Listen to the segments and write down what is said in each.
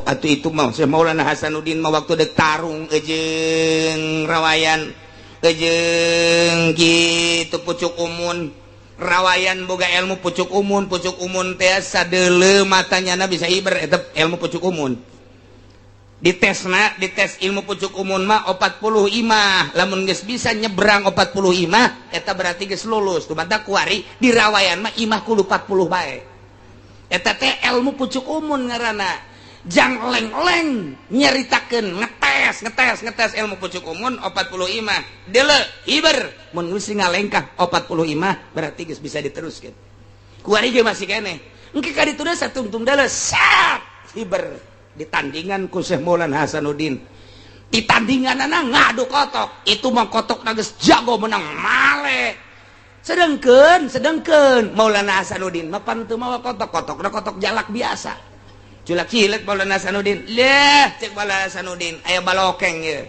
Atuh itu mah Syekh Maulana Hasanuddin mah waktu dek tarung jeung rawayan jeung kitu pucuk umun. Rawayan boga ilmu pucuk umun, pucuk umun teh sadeuleu matanya bisa hiber eta ilmu pucuk umun. Ditesna, dites ilmu pucuk umun mah 40 imah. Lamun geus bisa nyebrang 40 imah eta berarti geus lulus. Tumata kuari di rawayan mah imah kudu 40 bae. Eta teh ilmu pucuk umun ngaranna. Jang leng-leng nyaritakeun ngetes ngetes ngetes ilmu pucuk umun 40 imah. Deuleu hiber mun geus ngalengkah 40 imah berarti geus bisa diteruskeun. Kuari ge masih keneh. Engke ka ditu deui satungtung deuleu sap hiber. Ditandingan ku Syekh Maulana Hasanuddin. Ditandinganana ngadu kotok. Itu mah kotok geus jago menang male. Sedengkeun, sedengkeun Maulana Hasanuddin mah pan teu mawa kotok, kotokna kotok jalak biasa. Culak cilek Maulana Hasanuddin. Leh, cek Maulana Hasanuddin, aya balokeng ieu.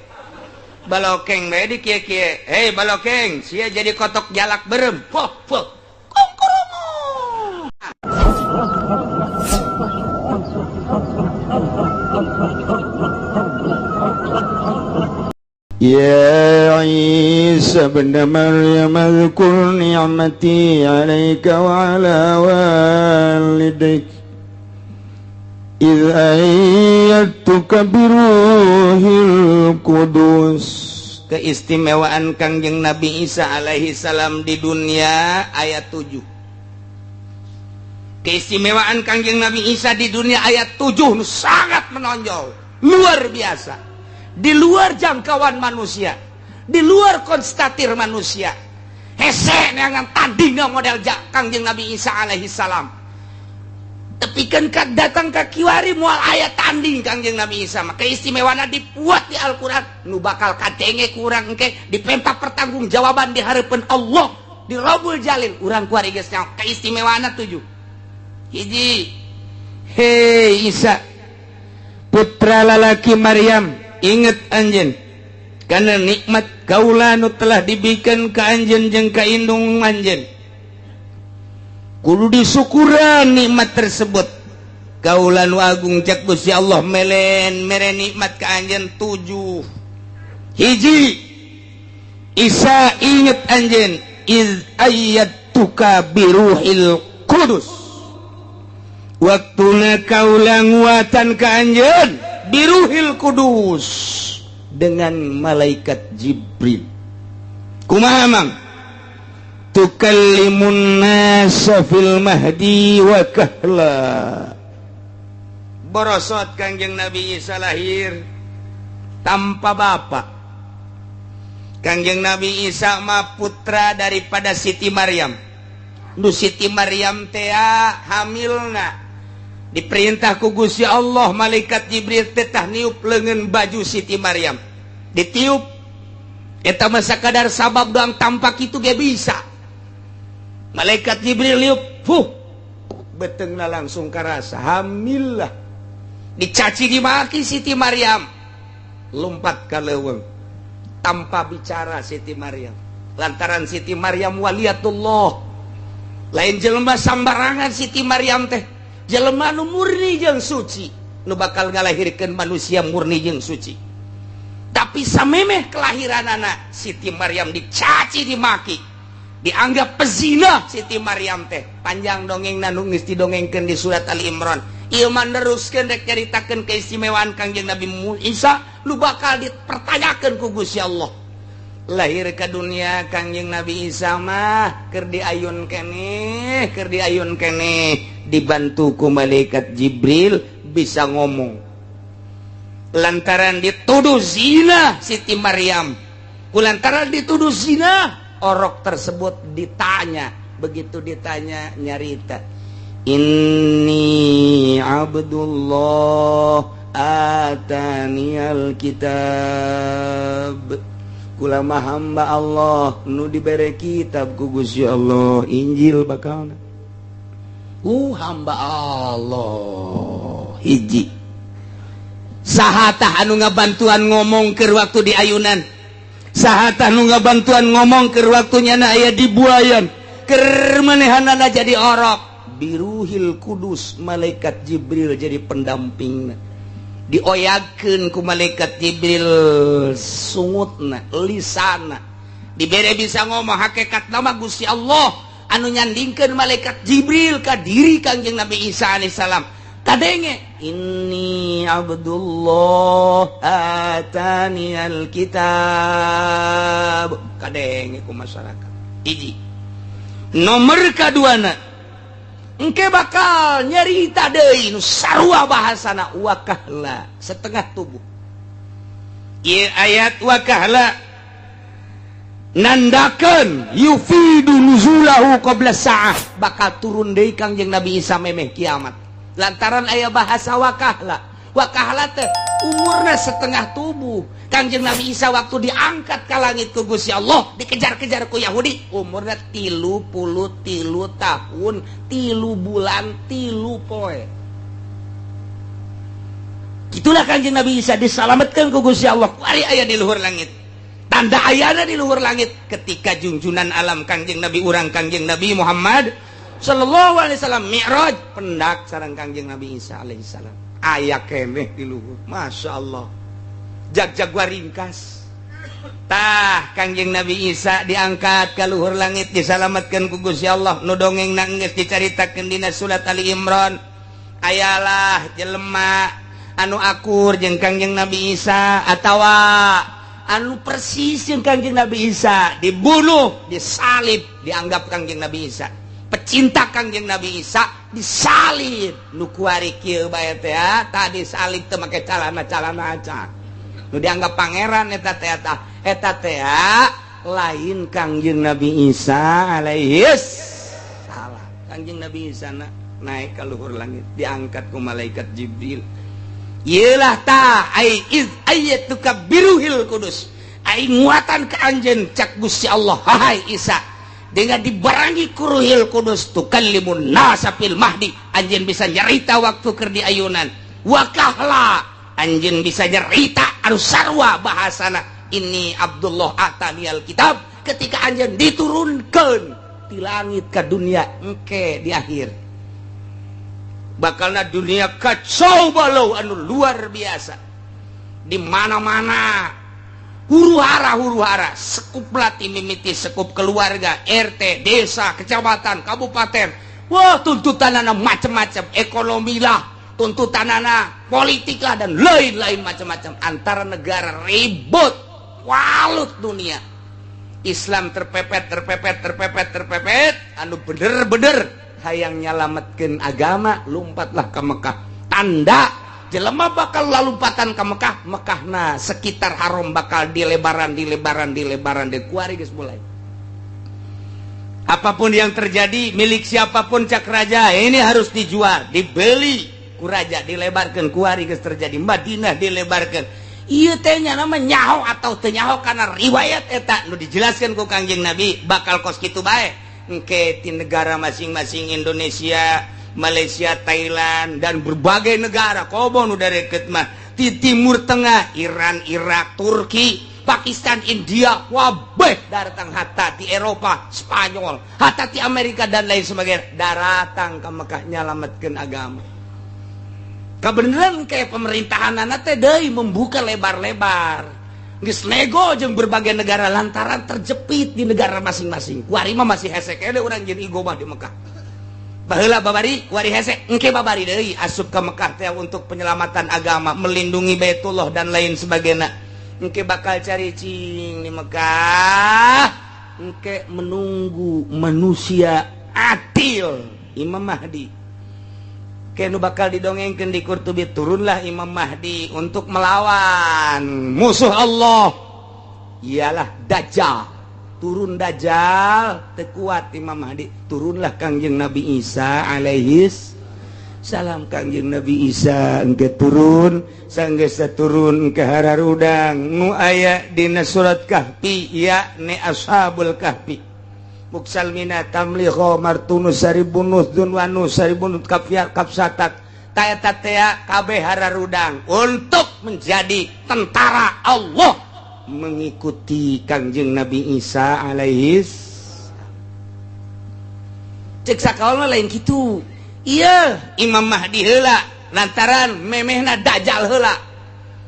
Balokeng bae di kieu-kieu. Hei balokeng, sia jadi kotok jalak berem. Poh, poh. Kongkorong. يا عيسى ابن مريم اذكر نعمتي عليك وعلى والديك إذ أيدتك بروح القدس. Keistimewaan Kangjeng Nabi Isa alaihi salam di dunia ayat 7. Keistimewaan Kangjeng Nabi Isa di dunia ayat 7 sangat menonjol, luar biasa. Di luar jangkauan manusia, di luar konstatir manusia. Hese neangan tandingan model Kangjeng Nabi Isa alaihi salam. Tepikeun ka datang ka kiwari moal aya tanding Kangjeng Nabi Isa mah. Keistimewaanna dipuat di Al-Qur'an, nu bakal kadenge ku urang engke dipenta pertanggungjawaban di hareupeun Allah di Rabbul Jalil. Urang kuari geus nyaho keistimewaanna 7. Hiji, hei Isa putra lalaki Maryam, inget anjeun karena nikmat kaula nu telah dibikeun ka anjeun jeung ka indung anjeun. Kudu disyukuran nikmat tersebut. Kaula nu agung cek Gusti Allah melen mere nikmat ka anjeun 7. Hiji, Isa inget anjeun iz ayyatuka biruhil qudus. Waktuna kaula nguatan ka anjeun biruhil kudus dengan malaikat Jibril. Kumaha mang? Tukallimun nasa fil mahdi wa kahla. Borosot Kangjeng Nabi Isa lahir tanpa bapak. Kangjeng Nabi Isa mah putra daripada Siti Maryam. Nu Siti Maryam teh hamilna diperintah ku Gusti Allah malaikat Jibril teh tah niup leungeun baju Siti Maryam. Ditiup eta mah sakadar sabab doang tampak itu ge bisa. Malaikat Jibril niup, fuh, beteungna langsung karasa hamil lah. Dicaci dimaki Siti Maryam, lompat ka leuweung tanpa bicara Siti Maryam. Lantaran Siti Maryam waliyatullah, lain jelema sambarangan Siti Maryam teh. Jelema nu murni jeung suci, nu bakal ngalahirkeun manusia murni jeung suci. Tapi samemeh kelahiranana Siti Maryam dicaci dimaki, dianggap pezina Siti Maryam teh. Panjang dongengna nu geus didongengkeun di surat Ali Imran. Ieu mah neruskeun rek nyaritakeun keistimewaan Kangjeng Nabi Isa nu bakal dipertanyakeun ku Gusti Allah. Lahir ke dunia Kangjeng Nabi Isa mah keur diayun keneh, keur diayun keneh dibantu ku malaikat Jibril bisa ngomong. Lantaran dituduh zina Siti Maryam, ku lantaran dituduh zina, orok tersebut ditanya. Begitu ditanya nyarita, inni abdullah ataniyal kitab. Kula mah hamba Allah nu dibere kitab ku Gusti Allah, Injil bakalna. Hamba Allah hiji. Saha tah anu ngabantuan ngomong keur waktu di ayunan? Saha tah nu ngabantuan ngomong keur waktu nyana aya di buayan? Keur manehanana jadi orok. Biruhil kudus, malaikat Jibril jadi pendampingna. Dioyagkeun ku malaikat Jibril sungutna, lisana. Dibere bisa ngomong hakikat nama Gusti Allah anu nyandingkeun malaikat Jibril ka diri Kangjeng Nabi Isa alaihissalam. Kadenge inni Abdullah atani alkitab. Kadenge ku masyarakat. Hiji. Nomor kaduana engke bakal nyerita deui nu sarua bahasana wakahla setengah tubuh. Ieu ayat wakahla nandakeun yufidu nuzulahu qabla sa'ah, bakal turun deui Kangjeng Nabi Isa memeh kiamat. Lantaran aya bahasa wakahla. Wakahla teh umurna setengah tubuh. Kangjeng Nabi Isa waktu diangkat ke langit ku Gusti Allah, dikejar-kejar ku Yahudi, umurna 33 tahun, 3 bulan, 3 poe. Itulah Kangjeng Nabi Isa diselamatkan ku Gusti Allah. Kuari aya di luhur langit. Tanda ayana di luhur langit ketika junjunan alam Kangjeng Nabi urang Kangjeng Nabi Muhammad sallallahu alaihi wasallam mi'raj pendak sareng Kangjeng Nabi Isa alaihi salam. Aya keneh di luhur. Masya Allah. Jag-jag ringkas. Tah Kangjeng Nabi Isa diangkat ke luhur langit disalamatkan ku Gusti Allah. Nu dongeng geus dicaritakeun dina surat Ali Imran. Ayalah jelema anu akur jeung Kangjeng Nabi Isa atawa anu persis jeung Kangjeng Nabi Isa dibunuh, disalib, dianggap Kangjeng Nabi Isa. Pecinta Kangjeng Nabi Isa disalib. Nu kuari kieu bae teh tadi salib teu make calana-calana acan. Nu dianggap pangeran eta teh eta teh lain Kangjeng Nabi Isa alaihis salam. Kangjeng Nabi Isa naik ka luhur langit diangkat ku malaikat Jibril. Ieulah ta ai iz ayatuka biruhil kudus. Ai nguatan ka anjeun cak Gusti Allah, hai Isa. Dengan dibarangi ku Ruhil Kudus tukallimun nasa fil mahdi, anjeun bisa nyarita waktu keur di ayunan. Wakahla anjeun bisa nyarita anu sarua bahasana ini Abdullah atanial kitab ketika anjeun diturunkeun ti langit ka dunia engke di akhir. Bakalna dunia kacau balau anu luar biasa. Di mana-mana huru hara sekup lati mimiti sekup keluarga, RT, desa, kecamatan, kabupaten. Wah, tuntutanana macam-macam, ekonomi lah, tuntutanana politik lah dan lain-lain macam-macam. Antara negara ribut, walut dunia. Islam terpepet, anu bener-bener hayang nyalametkeun agama, lompatlah ke Mekah. Tanda jelema bakal lalumpatan ke Mekah, Mekahna sekitar haram bakal dilebaran di kuari geus mulai. Apapun yang terjadi, milik siapapun cak raja, ini harus dijual, dibeli ku raja, dilebarkeun kuari geus terjadi. Madinah dilebarkeun. Ieu teh nya nama nyaho atau teu nyaho karena riwayat eta nu dijelaskeun ku Kangjeng Nabi bakal kos kitu bae. Engke ti negara masing-masing Indonesia, Malaysia, Thailand dan berbagai negara komo nu dareket mah di Timur Tengah, Iran, Irak, Turki, Pakistan, India, wabeh datang hatta di Eropa, Spanyol, hatta di Amerika dan lain sebagainya daratang ke Mekah nyalametkeun agama. Kebenaran kayak pemerintahan anak teh deui membuka lebar-lebar. Geus nego jeung berbagai negara lantaran terjepit di negara masing-masing. Kuari mah masih hese keneh urang jeung igo mah di Mekah. Baheula babari kuari hese engke babari deui asup ka Mekah teh untuk penyelamatan agama, melindungi Baitullah dan lain sebagainya. Engke bakal cari cing di Mekah, engke menunggu manusia adil, Imam Mahdi. Kenu bakal didongengkeun di Qurtubi, turunlah Imam Mahdi untuk melawan musuh Allah, ialah Dajjal. Turun Dajjal, tekuat Imam Mahdi, turunlah Kangjeng Nabi Isa alaihis salam. Kangjeng Nabi Isa engke turun, sanggeus turun ke hararudang nu aya dina surat Kahfi, yakni Ashabul Kahfi. Muksalmina tamliho martunus saribunus dunwanus saribunut kafia kapsatat taeta tea kabeh hararudang untuk menjadi tentara Allah mengikuti Kangjeng Nabi Isa alaihis. Cek sakaolna lain kitu. Iya, Imam Mahdi heula Lantaran memehna Dajjal heula.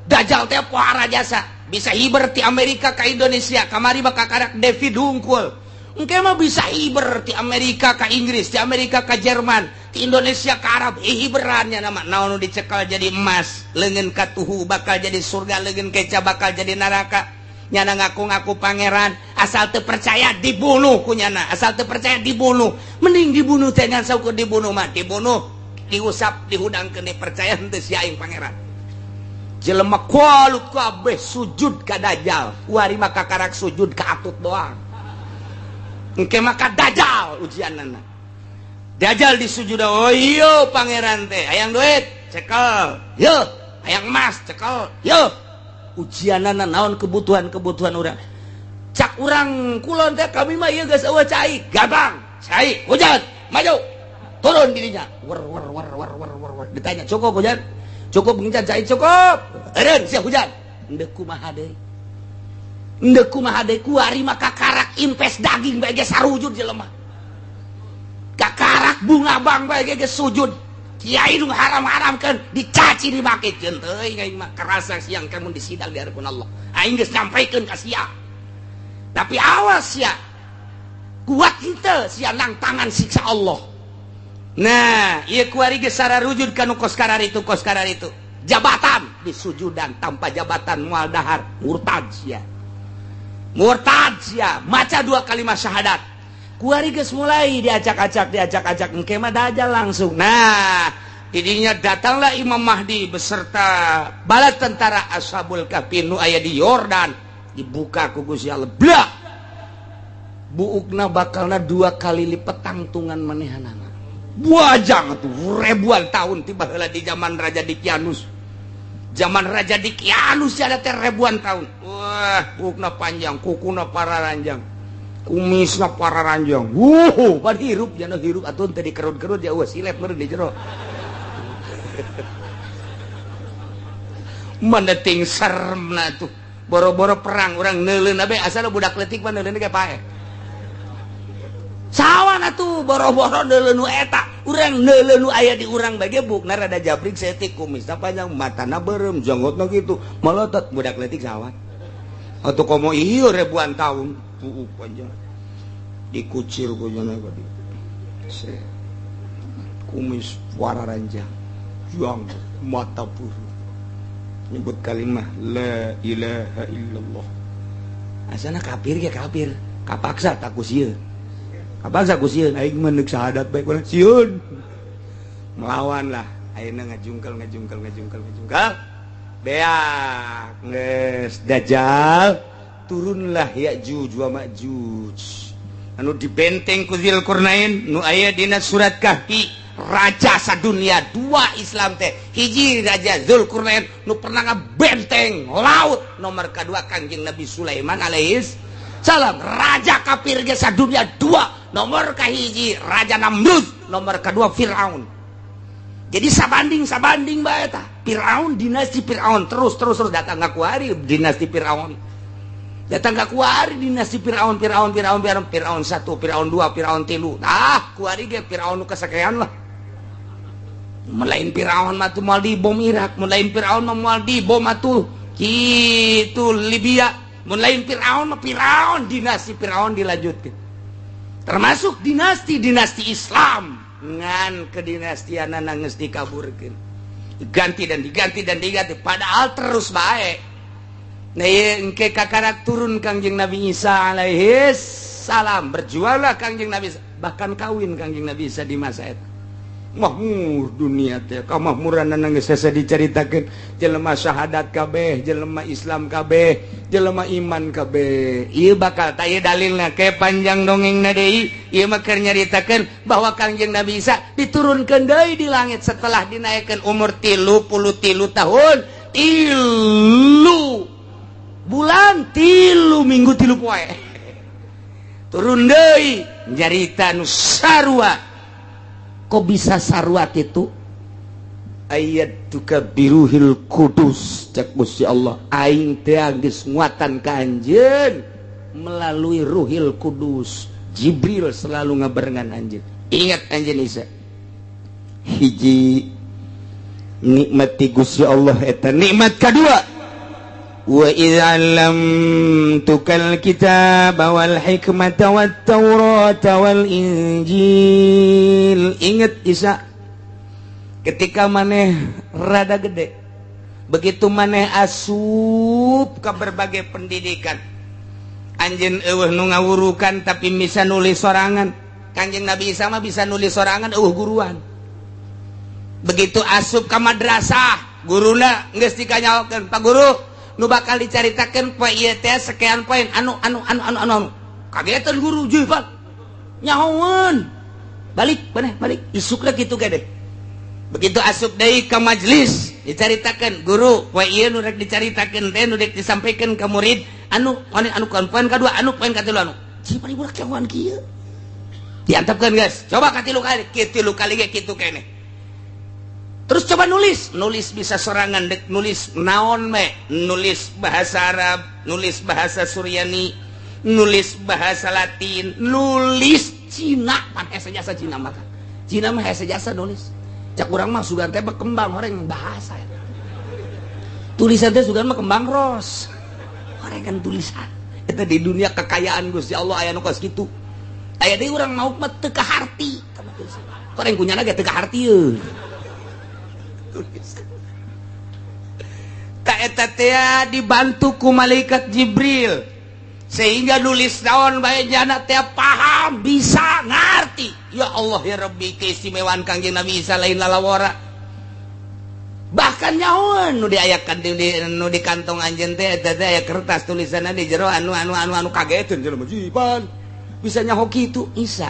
Dajjal teh pohara jasa, bisa hiber ti Amerika ka Indonesia, kamari mah kakarak David hungkul. Engke mah bisa hiber ti Amerika ka Inggris, ti Amerika ka Jerman, ti Indonesia ka Arab, hiberannya nama naon nu dicekal jadi emas, leungeun katuhu bakal jadi surga, leungeun keca bakal jadi neraka. Nyana ngaku-ngaku pangeran, asal teu percaya dibunuh ku nyana, asal teu percaya dibunuh. Mending dibunuh teh ngan saukur dibunuh mah, dibunuh, diusap, dihudangkeun percaya henteu sia aing pangeran. Jelema kualut kabeh sujud ka Dajjal, kuari mah kakarak sujud ka atut doang. Engke mah ka Dajjal ujianana. Dajjal disujud, oh iya pangeran teh, hayang duit, cekel. Yo, hayang emas, cekel. Yo. Ujianana naon kebutuhan-kebutuhan urang. Cak urang kulon teh kami mah ieu geus eueuh cai, gabang, cai, hujan, maju. Turun dirinya. Wer wer wer wer wer wer wer. Ditanya, "Cukup hujan?" "Cukup hujan, cai cukup." Eureun sia hujan. Endeu kumaha deui? Endeu kumaha deui kuari mah kakarak impes daging bae geus sarujud jelema. Kakarak bunga bang bae geus sujud. Kiai nu haram-haramkeun dicaci dimakekeun teuing aing mah kerasa siang kamu disidang di hadapan Allah. Aing geus nyampaikeun ka sia. Tapi awas sia. Kuat henteu sia nang tangan siksa Allah. Nah, ieu kuari geus sararujud ka nu kos kararitu kos kararitu. Jabatan disujudan tanpa jabatan moal dahar murtad sia. Murtad sia, maca dua kalimat syahadat. Kuari geus mulai diacak-acak diacak-acak engke mah Dajjal langsung. Nah, didinya datanglah Imam Mahdi beserta bala tentara Ashabul Kahfi nu aya di Yordan, dibuka ku Gusti Allah. Blak. Buukna bakalna 2 kali lipat tangtungan manehanana. Buajang atuh ribuan tahun tiba heula di zaman Raja Dikianus. Zaman Raja Dikianus ada teh ribuan tahun. Wah, buukna panjang, kukuna pararanjang. Kumisna pararanjang. Wuh, pan hirup jana hirup atuh teh dikerut-kerut ya eueuh silep meureun di jero. Mana ting seremna tuh. Boro-boro perang urang neuleun bae asal budak leutik mah neuleun ge paeh. Sawan atuh boro-boro neuleun nu eta, urang neuleun nu aya di urang bae ge bukna rada jabrik saeutik kumisna panjang, matana beureum, jenggotna kitu, molotot budak leutik sawan. Atuh komo ieu ribuan tahun buuk panjang. Dikucir ku jana tadi. Kumis wararanjang, juang mata puru. Nyebut kalimah la ilaha illallah. Asana kafir ge kafir, kapaksa tak ku sieun. Kapaksa ku sieun aing mah neuk syahadat bae ku sieun. Melawan lah, ayeuna ngajungkel ngajungkel ngajungkel ngajungkel. Beak geus Dajjal turunlah Ya'juj wa Ma'juj. Anu dibenteng ku Dzulqarnain nu aya dina surat Kahfi, raja sadunia dua Islam teh. Hiji Raja Dzulqarnain nu pernah ngabenteng laut, nomor kedua Kangjeng Nabi Sulaiman alaihis salam, raja kafir ge sadunia dua, nomor kahiji Raja Namrud, nomor kedua Firaun. Jadi sabanding-sabanding bae tah. Firaun dinasti Firaun terus terus terus datang ka kuari dinasti Firaun. Datang ka kuari dinasti Firaun Firaun Firaun Firaun Firaun 1, Firaun 2, Firaun 3. Ah, kuari ge Firaun nu kasakean lah. Melain Firaun mah tuh moal dibom Irak, melain Firaun mah moal dibom atuh kitu Libya, melain Firaun mah Firaun dinasti Firaun dilanjutkeun. Termasuk dinasti-dinasti Islam ngan kedinastianana geus dikaburkeun. Diganti dan diganti dan diganti padahal terus bae. Nah, engke kakarak turun Kangjeng Nabi Isa alaihi salam, berjuanglah Kangjeng Nabi Isa, bahkan kawin Kangjeng Nabi Isa di masa eta. Mahmur dunia teh kamahmuranana geus hese dicaritakeun, jelema syahadat kabeh, jelema Islam kabeh, jelema iman kabeh. Ieu bakal tah ieu dalilna ke panjang dongengna deui, ieu mah keur nyaritakeun bahwa Kangjeng Nabi Isa diturunkeun deui di langit setelah dinaikkeun umur 33 tahun, 3 bulan, 3 minggu, 3 poe. Turun deui nyarita nu sarua. Kok bisa sarua kitu? Ayat duka biruhil kudus cek Gusti Allah, aing teh geus nguatan ka anjeun melalui Ruhil Kudus. Jibril selalu ngabarengan anjeun. Ingat anjeun Isa. Hiji Nikmat ti Gusti Allah eta nikmat kadua. Wa idz 'allamtukal kitaba wal hikmata wat taurata wal injil. Ingat Isa, ketika maneh rada gede, begitu maneh asup ke berbagai pendidikan, anjeun eueuh nu ngawurukan tapi bisa nulis sorangan. Kanjeng Nabi Isa mah bisa nulis sorangan eueuh guruan. Begitu asup ke madrasah, guruna geus dikanyaokeun, "Pak guru, nu bakal dicaritakeun poe ieu teh sekian poin anu anu anu anu anu." Kagetan guru, "Juh, Pak. Nyahoeun." Balik maneh, balik. Isukna kitu gede. Begitu asup deui ka majelis, dicaritakeun, "Guru, poe ieu nu rek dicaritakeun teh nu rek disampaikan ka murid anu anu anu poin kadua, anu poin katilu anu." Cipari budak cawan kieu. Diantepkeun geus. Coba katilu kali, katilu kali ge kitu keneh. Terus coba nulis, nulis bisa sorangan dek nulis naon me, nulis bahasa Arab, nulis bahasa Suryani, nulis bahasa Latin, nulis Cina, pan hese jasa Cina mah. Cina mah hese jasa nulis. Cak urang mah sugan teh berkembang orang bahasa. Tulisan teh sugan mah kembang ros. Orang kan tulisan. Eta di dunia kekayaan Gusti Allah aya nu kos kitu. Aya deui urang mauk mah teu kaharti. Orang kunyana ge teu kaharti euy. Eta dibantu ku malaikat Jibril sehingga nulis naon bae jana teh paham, bisa ngarti. Ya Allah ya Rabbi, keistimewaan Kangjeng Nabi Isa lain lalawara. Bahkan nyahoeun nu diayakan di nu di kantong anjeun teh eta teh aya kertas tulisanna di jero anu anu anu anu kageteun jelema jipan. Bisa nyaho kitu Isa.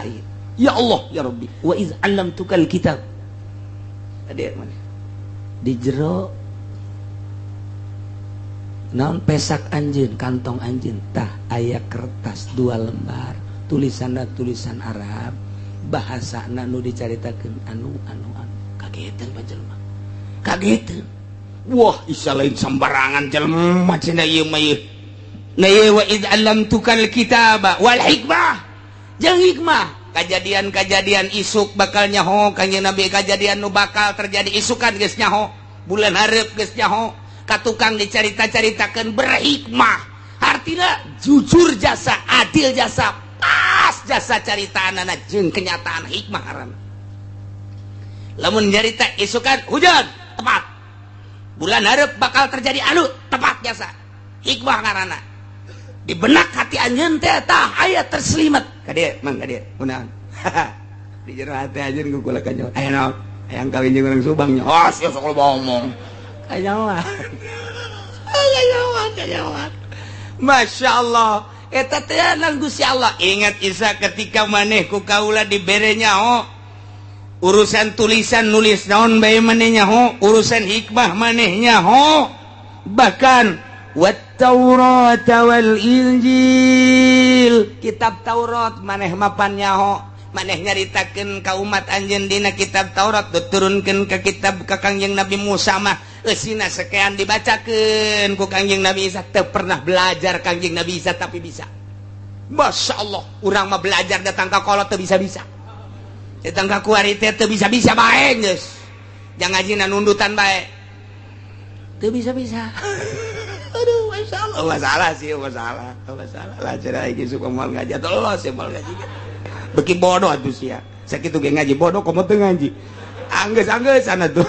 Ya Allah ya Rabbi, wa iz 'allamtukal kitab. Tadi mana? Di jero naon pesak anjeun, kantong anjeun tah aya kertas 2 lembar, tulisanna tulisan Arab, bahasana nu dicaritakeun anu anu anu. Kagetan pa jelema. Kagetan. Wah, Isa lain sembarangan jelema cenah ieu mah ieu. Na ieu wa id 'allamtukal kitaba wal hikmah. Jeung hikmah kajadian-kajadian isuk bakal nyaho Kanjeng Nabi, kajadian nu bakal terjadi isukan geus nyaho, bulan hareup geus nyaho, ka tukang dicarita-caritakeun berhikmah. Artina jujur jasa, adil jasa, pas jasa caritaanana jeung kenyataan hikmah ngaranna. Lamun nyarita isukan hujan, tepat. Bulan hareup bakal terjadi anu, tepat jasa. Hikmah ngaranna. Di benak hati anjeun teh tah aya terselimat. Ka dieu, mang ka dieu, kunaon? Di jero hati anjeun ku kula kanyaho. Aya naon? Hayang kawin jeung urang Subang nya. Oh, sia sok loba omong. Kanyahoan. Kanyahoan, kanyahoan. Masya Allah. Eta teh nang Gusti Allah. Ingat Isa ketika maneh ku kaula dibere nyaho urusan tulisan nulis naon bae maneh nyaho, urusan hikmah maneh nyaho. Bahkan wat Taurat wal Injil, kitab Taurat maneh mapan nyaho, maneh nyaritakeun ka umat anjeun dina kitab Taurat diturunkeun ka kitab ka Kangjeng Nabi Musa mah eusina sekian dibacakeun ku Kangjeng Nabi Isa. Teu pernah belajar Kangjeng Nabi Isa tapi bisa. Masya Allah, urang mah belajar datang ka kolot teu bisa-bisa, datang ka kuari teh teu bisa-bisa bae geus. Jangan ngajina nundutan bae teu bisa-bisa. Aduh, masya Allah, masalah sih, masalah, masalah. Lah cerah iki suka moal ngaji atau los ya moal ngaji. Beki bodoh atuh sia. Sakitu ge ngaji bodoh komo teu ngaji. Anggeus-anggeus sana tuh.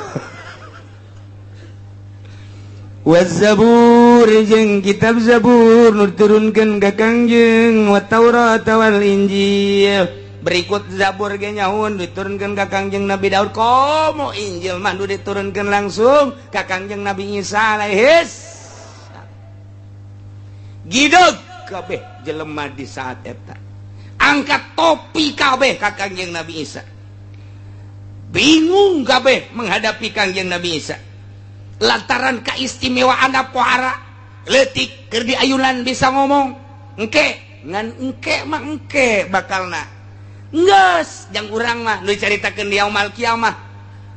Waz-Zabur jeung kitab Zabur nu diturunkeun ka Kangjeng, wa Taurat wal Injil. Berikut Zabur ge nyaun diturunkeun ka Kangjeng Nabi Daud, komo Injil mah nu diturunkeun langsung ka Kangjeng Nabi Isa alaihis. Gideg kabeh jelema di saat eta. Angkat topi kabeh ka Kangjeng Nabi Isa. Bingung kabeh menghadapi Kangjeng Nabi Isa. Lantaran keistimewaan pohara leutik keur diayunan bisa ngomong. Engke ngan engke mah engke bakalna. Geus jang urang mah nu dicaritakeun di yaumul kiamah.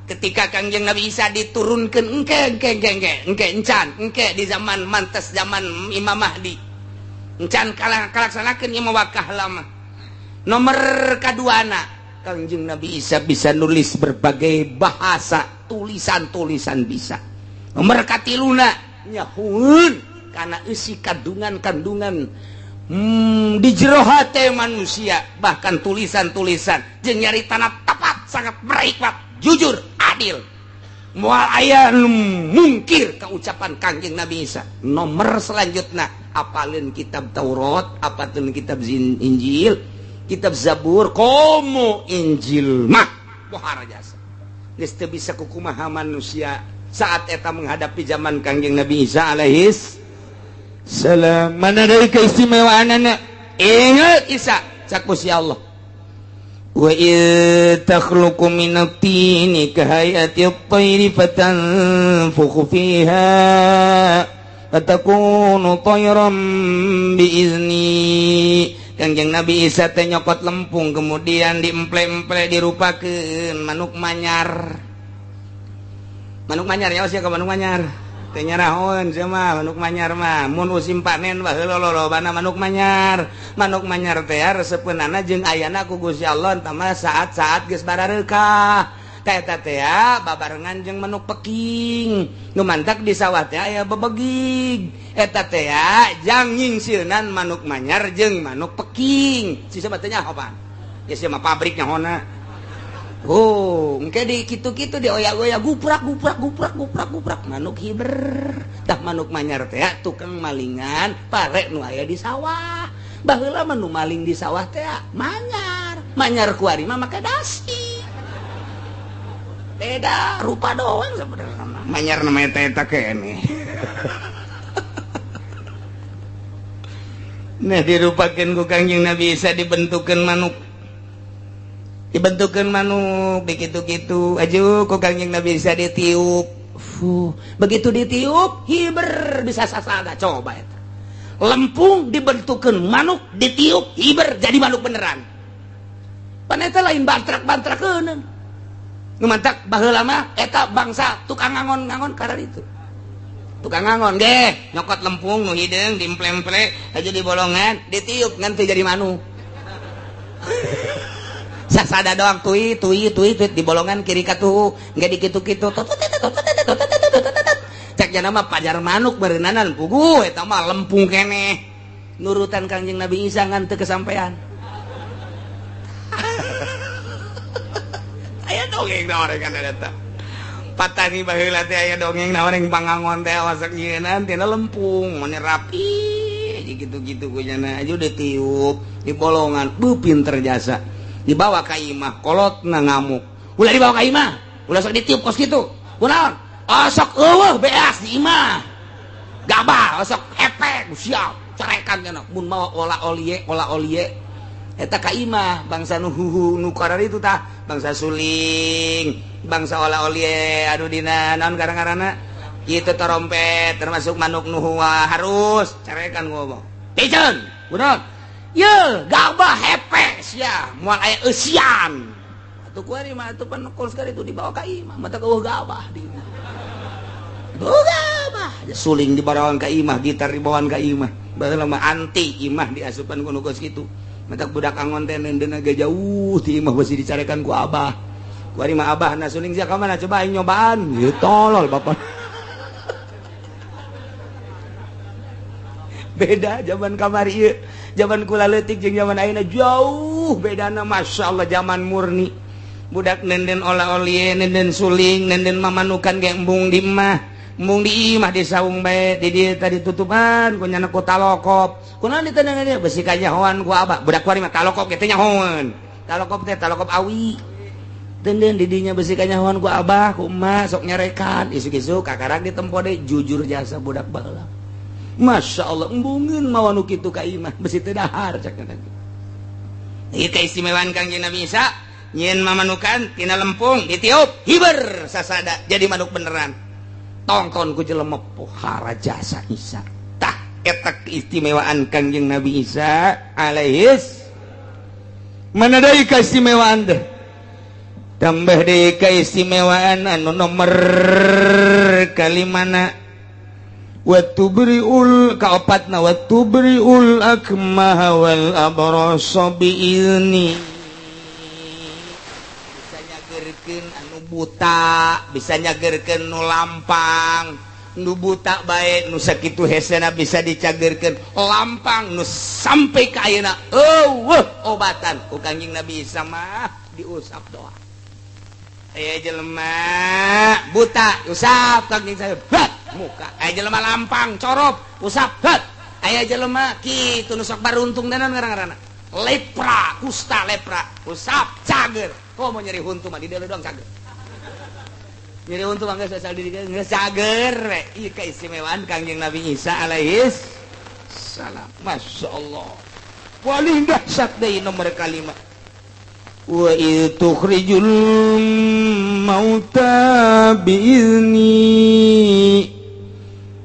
Ketika Kangjeng Nabi Isa diturunkeun engke engke engke engke engke encan engke di zaman mantes zaman Imam Mahdi. Encan kalaksanakeun ieu mah wakah lama. Nomor kaduana Kangjeng Nabi Isa bisa nulis berbagai bahasa. tulisan-tulisan bisa. Nomor katiluna nyahueun kana eusi kandungan-kandungan di jero hate manusia, bahkan tulisan-tulisan jeung nyaritana tepat, sangat berhikmat, jujur, adil. Moal aya nu mungkir ka ucapan Kangjeng Nabi Isa. Nomor selanjutnya apalin kitab Taurat, apalin kitab Injil, kitab Zabur, komo Injil mah pohara jasa. Geus teu bisa kukumaha manusia saat eta menghadapi zaman Kangjeng Nabi Isa alaihis salam. Mana dari keistimewaanana? Ingat Isa cak Gusti Allah. Wa id takhluqu minat tini kahayati at-tayri fatanfukhu fiha fatakunu tayran biizni. Kangjeng Nabi Isa teh nyokot lempung kemudian diemple-emple dirupakeun manuk manyar. Manuk manyar ya sia ka manuk manyar. Teh nyarahoeun sia mah manuk manyar mah mun usim panen baheula lolobana manuk manyar. Manuk manyar teh resepeunana jeung ayana ku Gusti Allah tah mah saat-saat geus barareukah. Teh eta teh babarengan jeung manuk peking. Nu mantak di sawah teh aya bebegig. Eta teh jang nyingsieunan manuk manyar jeung manuk peking. Si siapa teh nyaho pan? Ya sia mah pabrik nyahona. Oh, engke di kitu-kitu dioyak-oyak guprak guprak guprak guprak guprak manuk hiber. Tah manuk manyar teh tukang malingan pare nu aya di sawah. Baheula mah nu maling di sawah teh manyar. Manyar kuari mah make dasi. Beda rupa doang sebenarnya. Manyar namanya teh eta keneh. Nah dirupakeun ku Kangjeng Nabi Isa dibentukeun manuk. Dibentukeun manuk begitu-gitu aju ku Kangjeng Nabi Isa ditiup. Fuh, begitu ditiup hiber bisa sasada coba eta. Lempung dibentukeun manuk ditiup hiber jadi manuk beneran. Pan eta lain bantrak-bantrakeun. Nu mantak baheula mah eta bangsa tukang ngangon-ngangon karena itu. Tukang ngangon ge nyokot lempung nu hideung diemple-emple aja di bolongan ditiup ngan teu jadi manuk. Sasada doang tui tui tui tui di bolongan kiri katuhu nggak dikitu-kitu cek jana mah pajar manuk berenanan puguh eta mah lempung keneh nurutan Kangjeng Nabi Isa ngan teu kesampean. Aya dongeng naon kan eta patani baheula teh aya dongeng naon yang pangangon teh wasak nyieunaan tina lempung mane rapi gitu-gitu ku jana aja ditiup di bolongan beuh pinter jasa dibawa ka imah kolotna ngamuk ulah dibawa ka imah ulah sok ditiup kos kitu kunaon osok eueuh beas di imah gabah osok hepek siap carekan cenah mun mawa ola olie eta ka imah bangsa nu huhu nu kararitu tah bangsa suling bangsa ola olie aduh dina naon karang-karana kitu trompet termasuk manuk nu harus carekan ngomong piceun kunaon ye gabah hepek sia moal aya eusian atuh kuari mah atuh pan kol sekali itu dibawa ka imah mata eueuh gabah di imah. Gabah suling dibawaan ka imah gitar dibawaan ka imah baheula mah anti imah diasupan ku nu geus kitu matak budak angon teh neundeun ge jauh ti imah beusi dicarekan ku abah kuari mah abahna suling sia ka mana coba aing nyobaan ieu tolol bapak. Beda zaman kamari ieu zaman kula leutik jeung zaman ayeuna jauh bedana masyaallah zaman murni budak nenden ola-olie nenden suling nenden mamanukan ge embung di imah embung di imah di saung bae di dieu tadi tutupan ku nyana ku talokop kunaon ditendengan ieu besi kanyahoan ku abah budak kuari mah talokop ge teh nyahoan talokop teh talokop awi denden di dinya besi kanyahoan ku abah ku emak sok nyarekan isuk-isuk kakarak ditempo deui jujur jasa budak baheula. Masya Allah embungeun mawa nu kitu ka imah besi teu dahar cak teh. Ieu keistimewaan Kangjeng Nabi Isa nyieun mamanukan tina lempung ditiup hiber sasada jadi manuk beneran. Tongton ku jelema pohara jasa Isa. Tah eta keistimewaan Kangjeng Nabi Isa alaihis. Mana deui keistimewaan teh? Tambah deui keistimewaan anu nomor kalimana Watubriul kaopatna watubriul akmaha wal abrasa biizni bisa nyagerkeun anu buta, bisa nyagerkeun nu lampang, nu buta bae nu sakitu hesena bisa dicagerkeun, lampang nu sampai ka ayeuna eueuh obatan ku Kangjeng Nabi Isa mah diusap doa. Aya jelema buta usap Kangjeng saya muka, aya jelema lampang corop usap het, aya jelema kitu nu sok baruntung danan ngaran-ngaranna lepra, kusta lepra, usap cager. Komo nyeri huntu mah di dieu doang cager. Nyeri huntu mah geus asal di dieu geus cager we. Ieu keistimewaan Kangjeng Nabi Isa alaihis salam. Masya Allah. Paling dahsyat deui nomor kalima. Wa idh tukhrijul mauta biizni.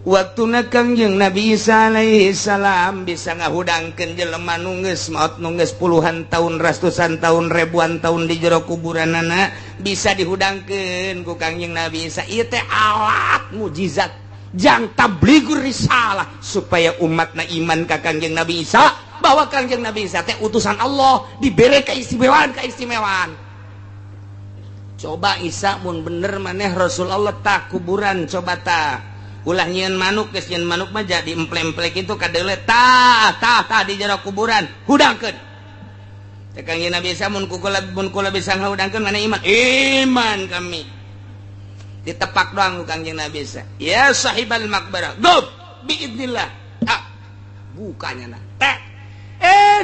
Waktuna Kangjeng Nabi Isa alaihi salam bisa ngahudangkeun jelema nu geus maot nu geus puluhan tahun, ratusan tahun, ribuan tahun di jero kuburanana bisa dihudangkeun ku Kangjeng Nabi Isa. Ieu teh alat mujizat jang tabligur risalah supaya umatna iman ka Kangjeng Nabi Isa bahwa Kangjeng Nabi Isa teh utusan Allah, dibere keistimewaan-keistimewaan. Coba Isa mun bener maneh Rasul Allah tah kuburan coba tah. Ulah nyieun manuk, geus nyieun manuk mah jadi emple-emple kitu kadeule tah tah tah di jero kuburan hudangkeun. Teh Kangjeng Nabi Isa mun kula bisa ngahudangkeun maneh iman. Iman kami. Ditepak doang ku Kangjeng Nabi Isa. Ya sahibal maqbarah, gub biidznillah. Ah, bukanya nah. Teh.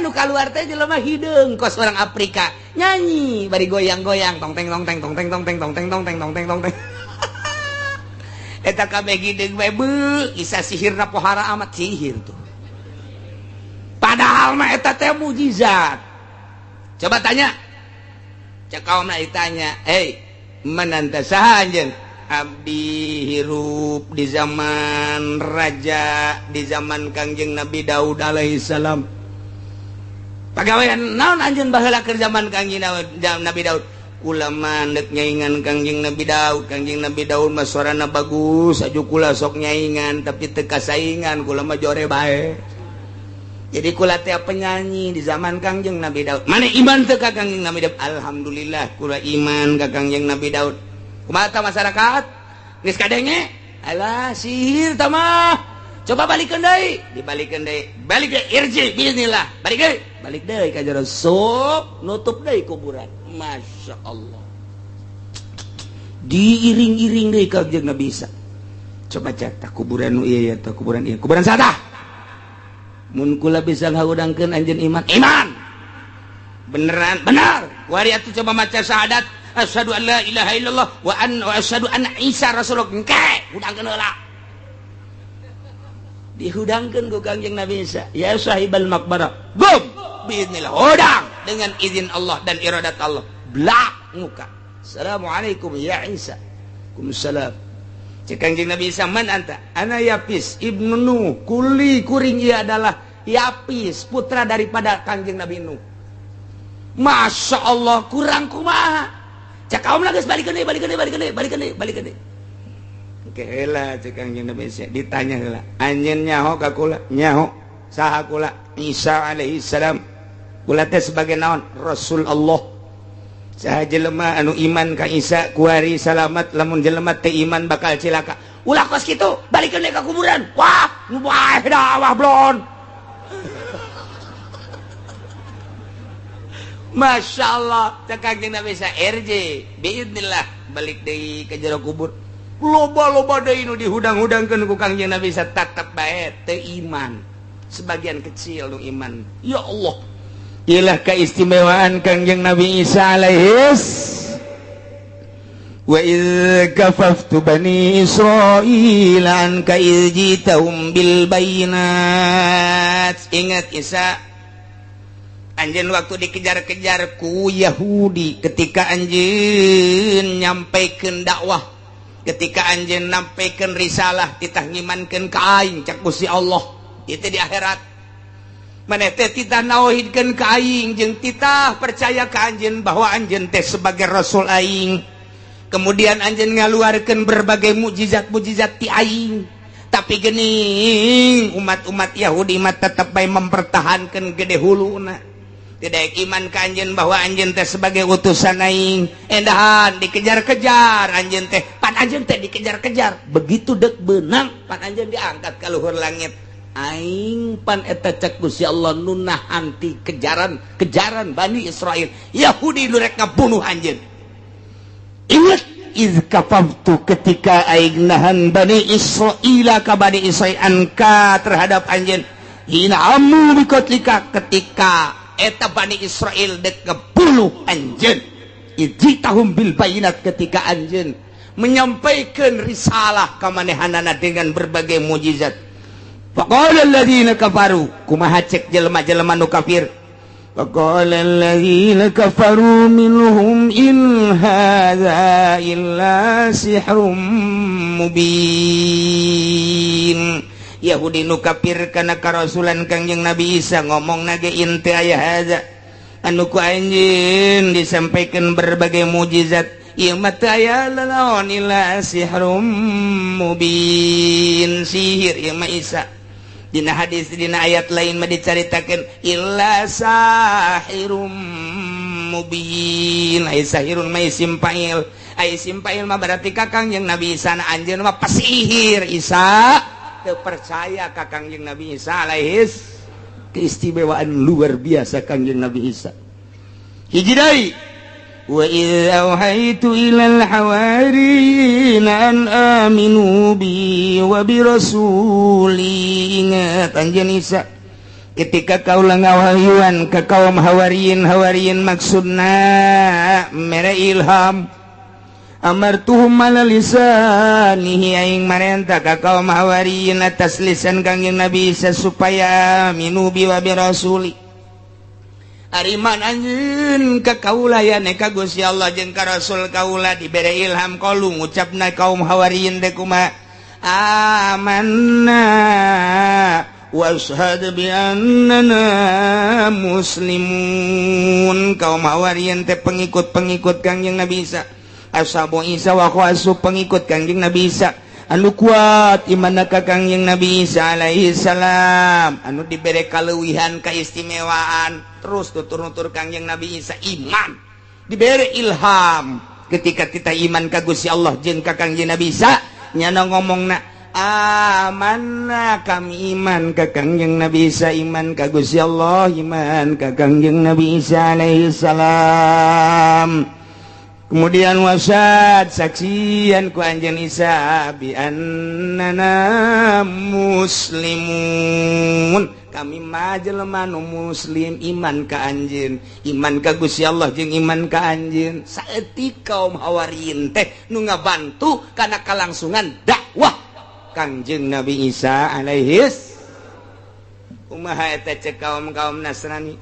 Nu kaluar teh jelema hideung kos orang Afrika. Nyanyi bari goyang-goyang tong teng tong teng tong teng tong teng tong teng tong teng tong teng tong teng. Eta kabeh hideung bae beuh, isa sihirna pohara amat sihir tuh. Padahal mah eta teh mujizat. Coba tanya. Cek kaumna ditanya, "Hei, mananta saha anjeun?" Abdi hirup di zaman raja, di zaman Kangjeng Nabi Daud alaihi salam. Pagawean naon anjeun baheula keur zaman Kangjeng Nabi Daud? Kula mah deuk nyaingan Kangjeng Nabi Daud. Kangjeng Nabi Daud mah suarana bagus, aju kula sok nyaingan tapi teu kasaingan, kula mah jore bae. Jadi kula teh penyanyi di zaman Kangjeng Nabi Daud. Mana iman teu ka Kangjeng Nabi Daud? Alhamdulillah kula iman ka Kangjeng Nabi Daud. Kumaha tah masyarakat? Geus kadenge? Alah sihir tah mah. Coba balikeun deui, dibalikeun deui. Balik deui irji bismillah. Balik deui. Balik deui ka jero sup, nutup deui kuburan. Masya Allah. Diiring-iring deui ka Kangjeng Nabi Isa. Coba cek tah kuburan nu ieu ya tah kuburan ieu. Kuburan saha? Mun kula bisa ngahudangkeun anjeun iman. Iman. Beneran, benar. Kuari atuh coba maca syahadat asyhadu an la ilaha illallah wa an wa asyhadu anna Isa rasulullah. Engke hudangkeun heula. Dihudangkeun ku Kangjeng Nabi Isa. Ya sahibal maqbarah. Gum biiznillah. Hudang dengan izin Allah dan iradat Allah. Blak muka. Assalamualaikum ya Isa. Waalaikumsalam. Cek Kangjeng Nabi Isa, man anta? Ana Yapis ibnu Nuh. Kuli kuring ia adalah Yapis, putra daripada Kangjeng Nabi Nuh. Masya Allah, kurang kumaha. Cek kaum lah geus balikeun deui, balikeun deui, balikeun deui, balikeun deui, balikeun deui. Oke heula cek Kangjeng Nabi Isa, ditanya heula. Anjeun nyaho ka kula? Nyaho. Saha kula? Isa alaihi salam. Kula teh sebagai naon? Rasul Allah. Saha jelema anu iman ka Isa kuari salamat, lamun jelema teu iman bakal cilaka. Ulah kos kitu, balikeun deui ka kuburan. Wah, nu bae dakwah blon. Masya Allah, cek Kangjeng Nabi Isa RJ biidznillah balik deui ka jero kubur. Loba-loba deui nu dihudang-hudangkeun ku Kangjeng Nabi Isa tetep bae teu iman. Sebagian kecil nu iman. Ya Allah. Ilah keistimewaan Kangjeng Nabi Isa alaihis. Wa idz kafaftu bani Israil anka idz jitahum bil bayinat. Ingat Isa, anjeun waktu dikejar-kejar ku Yahudi ketika anjeun nyampaikeun dakwah, ketika anjeun nyampaikeun risalah, titah ngimankeun ka aing cak Gusti Allah, itu di akhirat. Maneh teh titah nauhidkeun ka aing jeung titah percaya ka anjeun bahwa anjeun teh sebagai rasul aing. Kemudian anjeun ngaluarkeun berbagai mukjizat-mukjizat ti aing. Tapi geuning umat-umat Yahudi mah tetep bae mempertahankeun gede huluna. Tidak iman ka anjeun bahwa anjeun teh sebagai utusan aing. Endahan dikejar-kejar anjeun teh, pan anjeun teh dikejar-kejar. Begitu dek beunang pan anjeun diangkat ka luhur langit. Aing pan eta cek Gusti Allah nu nahan ti kejaran-kejaran Bani Israel. Yahudi nu rek ngabunuh anjeun. Ingat iz kafaftu ketika aing nahan Bani Israila ka Bani Israil anka terhadap anjeun. Hina amu bikotlika ketika eta Bani Israel dek ngebunuh anjeun. Ijitahum bil bayinat ketika anjeun menyampaikan risalah ka manehanana dengan berbagai mujizat. Faqala alladziina kafaru kumaha cek jelema-jelema nu kafir. Faqala alladziina kafaru minhum in hadza illa sihrum mubin. Yahudi nu kafir kana karasulan Kangjeng Nabi Isa ngomong nage inti aya hadza anu ku anjeun disampaikan berbagai mujizat ieu mah teu aya lalaon illa sihrum mubin, sihir ieu mah Isa. Dina hadis dina ayat lain mah dicaritakeun illa sahirum mubin. Ai sahirun mah isim fa'il, ai isim fa'il mah berarti ka Kangjeng Nabi Isa na anjeun mah pesihir. Isa teu percaya ka Kangjeng Nabi Isa alaihis keistimewaan luar biasa Kangjeng Nabi Isa. Hiji deui, wa idz auhaitu ilal hawariyina an aminu bi wa bi rasuli. Ingat anjeun Isa ketika kaula ngawahyuan ka kaum hawariyin, hawariyin maksudna mere ilham. Amartuhum ala lisanihi aing marenta ka kaum hawariyin atas lisan Kangjeng Nabi Isa supaya aminu bi wa bi rasuli. Ariman anjeun ka kaula ya ka Gusti Allah jeung ka Rasul kaula dibere ilham kalu ngucapna kaum hawariyin teh kumaha amanna washhad bi annana muslimun. Kaum hawariyin teh pengikut-pengikut Kangjeng Nabi Isa, ashabu Isa wa khawasu pengikut Kangjeng Nabi Isa anu kuat imanna ka Kangjeng Nabi Isa alaihi salam, anu dibere kaleuwihan keistimewaan terus tutur-nutur Kangjeng Nabi Isa iman dibere ilham ketika kita iman ka Gusti Allah jeung ka Kangjeng Nabi Isa nyana ngomongna amanna kami iman ka Kangjeng Nabi Isa, iman ka Gusti Allah, iman ka Kangjeng Nabi Isa alaihi salam. Kemudian wasad saksian ku anjeun Isa bi annana muslimun. Kami mah jelema nu muslim iman ka anjeun, iman ka Gusti Allah jeung iman ka anjeun. Saeutik kaum hawariyin teh nu ngabantu kana kalangsungan dakwah Kangjeng Nabi Isa alaihis. Kumaha eta cek kaum-kaum Nasrani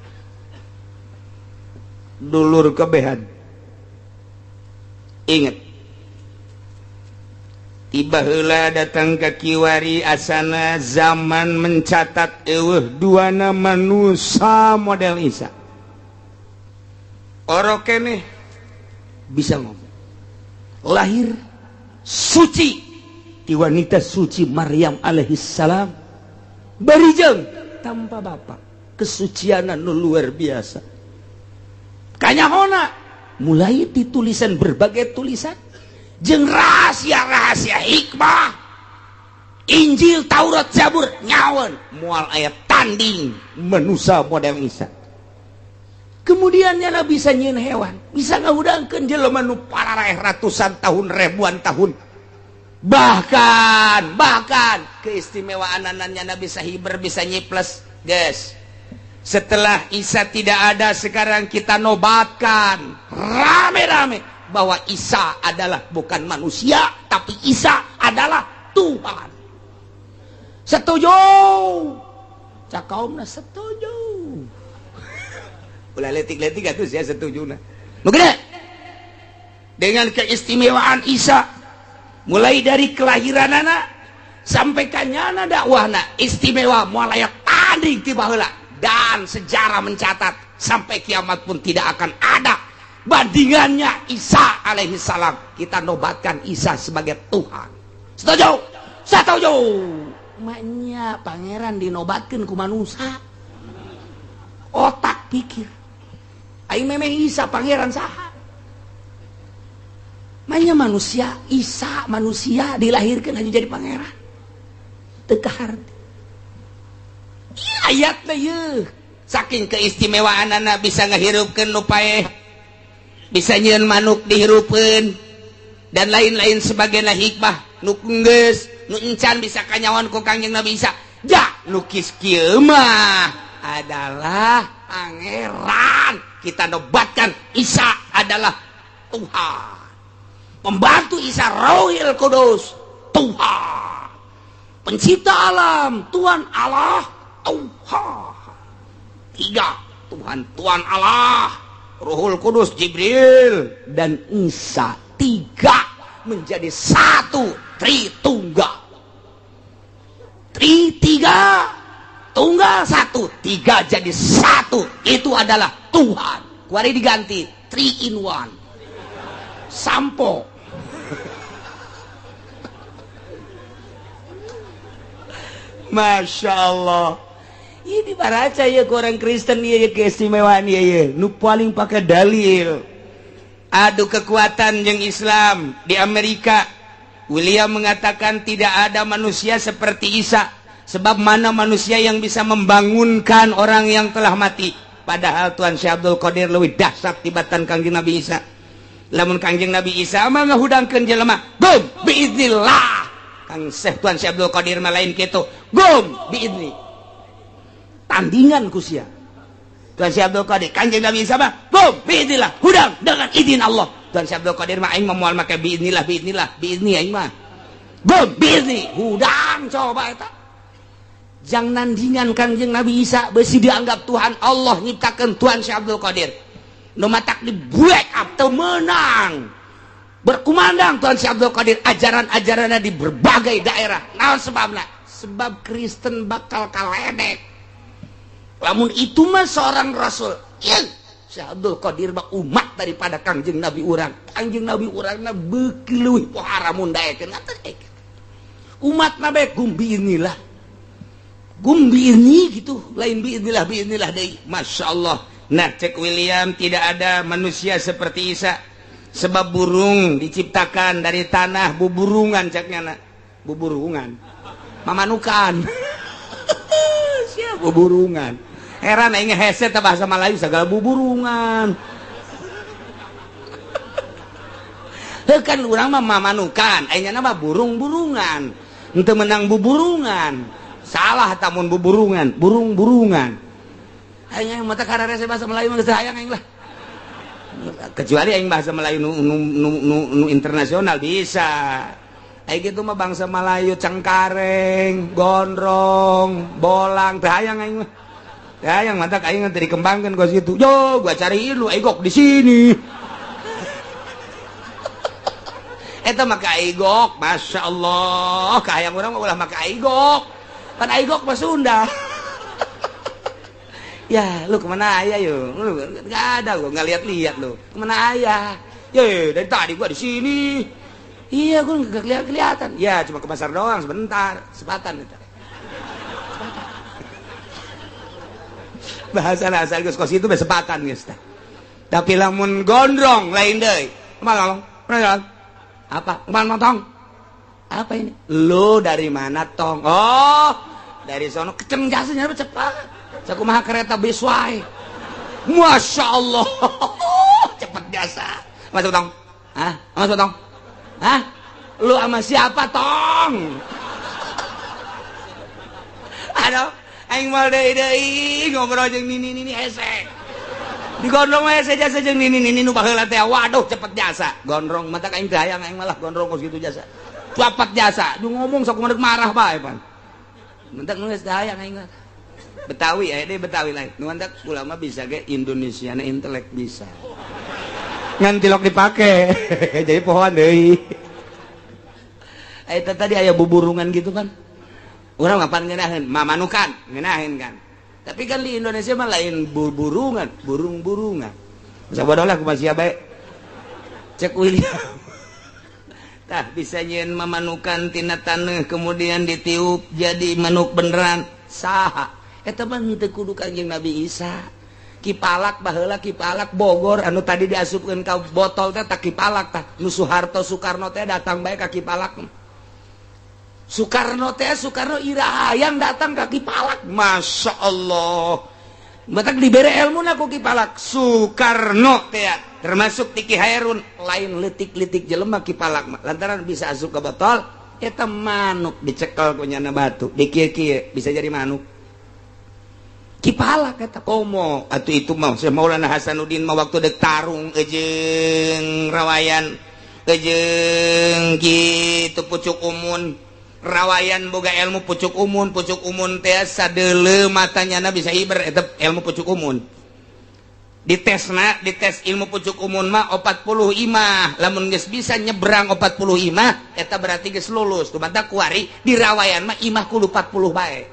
dulur kebehan. Ingat tiba heula datang ke kiwari asana zaman mencatat eueuh duana manusia model Isa. Orok keneh bisa ngomong, lahir suci ti wanita suci Maryam alaihissalam, barijeng tanpa bapak, kesucianan nu luar biasa. Kanyahona mulai ditulisan berbagai tulisan jeung rahasia-rahasia hikmah Injil, Taurat, Zabur nyawan moal aya tanding manusia model Isa. Kemudian nyana bisa nyieun hewan, bisa ngahudangkeun jelema nu pararaeh ratusan tahun, ribuan tahun. Bahkan keistimewaan nyana bisa hiber, bisa nyiples, guys. Setelah Isa tidak ada, sekarang kita nobatkan rame-rame bahwa Isa adalah bukan manusia, tapi Isa adalah Tuhan. Setuju? Cak kaumna setuju. Ulah letik-letik atuh sia setujuna. Nu gede. Dengan keistimewaan Isa mulai dari kelahiranana sampai kanyana dakwahna istimewa moal aya tanding ti baheula. Dan sejarah mencatat sampai kiamat pun tidak akan ada bandingannya Isa alaihi salam. Kita nobatkan Isa sebagai Tuhan. Setuju? Setuju. Maknya pangeran dinobatkan ku manusia. Otak pikir. Aing memeh Isa pangeran saha? Manya manusia, Isa manusia dilahirkan hanya jadi pangeran. Teu kaharti. Ieu ayatna ieu. Saking keistimewaanana bisa ngahirupkeun nu paeh, bisa nyieun manuk dihirupkeun dan lain-lain sebagainya hikmah nu geus nu encan bisa kanyawan ku Kangjeng Nabi Isa. Ja lukis kieu mah adalah pangeran. Kita nobatkan Isa adalah Tuhan. Pembantu Isa Rohil Kudus Tuhan. Pencipta alam Tuhan Allah Tuhan. Tiga Tuhan, Tuhan Allah, Ruhul Kudus Jibril dan Isa, tiga menjadi satu, Tritunggal. Tri tiga, tunggal satu, tiga jadi satu, itu adalah Tuhan. Kuari diganti 3 in 1. Sampo. Masya Allah. Ini dibaca ya ke orang Kristen ya keistimewaan ya nu paling pakai dalil. Adu kekuatan yang Islam di Amerika. William mengatakan tidak ada manusia seperti Isa. Sebab mana manusia yang bisa membangunkan orang yang telah mati. Padahal Tuhan Syekh Abdul Qadir leuwih dahsyat tibatan Kangjeng Nabi Isa. Lamun Kangjeng Nabi Isa mah ngahudangkeun jelema, gum biiznillah. Kang Syekh Tuhan Syekh Abdul Qadir mah lain kitu, gum biizni. Tandingan ku sia. Tuhan Syekh Abdul Qadir, Kangjeng Nabi Isa mah gum biiznillah, hudang dengan izin Allah. Tuhan Syekh Abdul Qadir mah aing mah moal make biiznillah, biiznillah, biizni aing mah. Gum biizni, hudang coba eta. Jang nandingan Kangjeng Nabi Isa besi dianggap Tuhan Allah nyiptakeun Tuhan Syekh Abdul Qadir. Nu matak di break up teu meunang. Berkumandang Tuhan Syekh Abdul Qadir ajaran-ajaranna di berbagai daerah. Naon sebabna? Sebab Kristen bakal kaledek. Lamun itu mah seorang rasul. Ieu Syekh Abdul Qadir mah umat daripada Kangjeng Nabi urang. Kangjeng Nabi urangna beuki leuwih pohara mun daekeun. Umat nabe gumbi inilah. Gumbi ini gitu, lain biiznillah biiznillah deui. Masya Allah. Nah, cek William tidak ada manusia seperti Isa. Sebab burung diciptakan dari tanah, buburungan ceknya nak. Buburungan. Mamanukan. Siap buburungan. Heran aing hese teh bahasa Melayu segala buburungan. Heuh kan urang mah mamanukan, aing mah burung-burungan. Henteu menang buburungan. Salah tamun buburungan, burung-burungan. Aing mata kararese bahasa Melayu mah geus hayang aing lah. Kecuali aing bahasa Melayu nu internasional bisa. Aing kitu mah bangsa Melayu cengkareng, gondrong, bolang teu hayang aing mah. Teu hayang mata aing teh dikembangkeun ka situ. Yo, gua cariin lu aigok di sini. Eta mah ka aigok, masyaallah, kahayang urang mah ulah maka aigok. Pan aigok mah Sunda. Ya, lu kemana ayah yo? Lu nggak ada gua nggak lihat-lihat lu. Kemana ayah? Ye, dari tadi gua di sini. Iya, gua nggak kelihatan. Ya, cuma ke pasar doang sebentar, sepatan itu. Sepatan. Bahasa asal geus kos itu sepatan geus tah. Tapi lamun gondrong lain deui. Kumaha ngomong? Apa? Kumaha tong? Apa ini? Lu dari mana tong? Oh, dari sono keceng jasanya cepat. Sakumaha kereta beswai. Masya Allah, cepet jasa. Masuk tong? Hah? Masuk tong? Hah? Lu sama siapa tong? Aduh, aing mal deui deui ngobrol jeung nini-nini hese. Digondrong mah hese jasa jeung nini-nini nu baheula teh. Waduh, cepet jasa. Gondrong mata aing teh hayang aing malah gondrong kos kitu jasa. Cepat jasa, du ngomong sok kumaha marah bae pan. Mentak geus teh hayang aing mah. Betawi aya deui Betawi lain. Nu mantak ulama bisa ge Indonesiana intelek bisa. Ngan tilok dipake. Jadi pohoan deui. Eta tadi aya buburungan gitu kan. Urang ngapan ngeunaheun? Mamanukan, ngeunaheun kan. Tapi kan di Indonesia mah lain buburungan, burung-burungan. Sabodoh lah kumaha sia bae. Cek William. Tah bisa nyieun mamanukan tina taneuh kemudian ditiup jadi manuk beneran. Saha? Eta mah henteu kudu Kangjeng Nabi Isa. Kipalak baheula Kipalak Bogor anu tadi diasupkeun ka botol teh tak Kipalak tah. Nu Soeharto Soekarno teh datang bae ka Kipalak. Soekarno teh Soekarno iraha yang datang ka Kipalak. Masya Allah. Batak dibere ilmu ku Kipalak Soekarno teh termasuk Tiki Hairun lain letik-letik jelema Kipalak mah lantaran bisa asup ke botol eta manuk dicekel ku nyana batu dikieu-kieu bisa jadi manuk. Kipalak eta komo atuh itu mah Syekh Maulana Hasanuddin mah waktu dek tarung jeung rawayan jeung kitu pucuk umun rawayan boga ilmu pucuk umun teh sadeuleu matanyana bisa hiber eta ilmu pucuk umun. Ditesna dites ilmu pucuk umun mah 40 imah lamun geus bisa nyebrang 40 imah eta berarti geus lulus. Kumaha kuari di rawayan mah imah kudu 40 bae.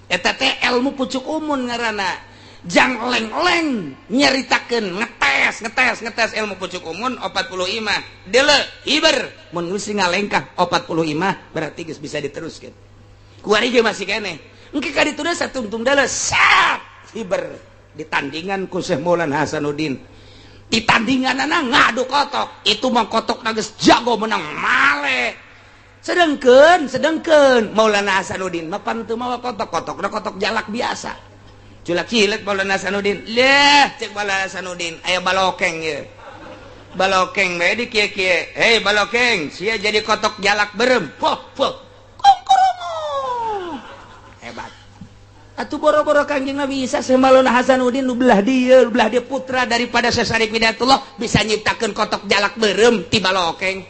Eta teh ilmu pucuk umun ngaranna. Jang leng-leng nyaritakeun ngetes ilmu pucuk umun 40 imah deuleu hiber mun geus ngalengkah 40 imah berarti geus bisa diteruskeun. Kuari ge masih keneh engke ka ditu satungtung deuleu sat hiber ditandingan ku Syekh Maulana Hasanuddin. Ditandinganana ngadu kotok itu mah kotok geus jago menang male. Sedengkeun Maulana Hasanuddin mah pan teu mawa kotok kotokna kotok jalak biasa. Culak cilet Maulana Hasanuddin. Leh cek Maulana Hasanuddin aya balokeng ye. Balokeng bae di kieu-kieu. Hei balokeng, sia jadi kotok jalak berem. Poh poh. Kongkorongo. Hebat. Atuh boro-boro Kangjeng Nabi Isa Syekh Maulana Hasanuddin nu belah dieu putra daripada Syekh Syarif Hidayatullah bisa nyiptakeun kotok jalak berem ti balokeng.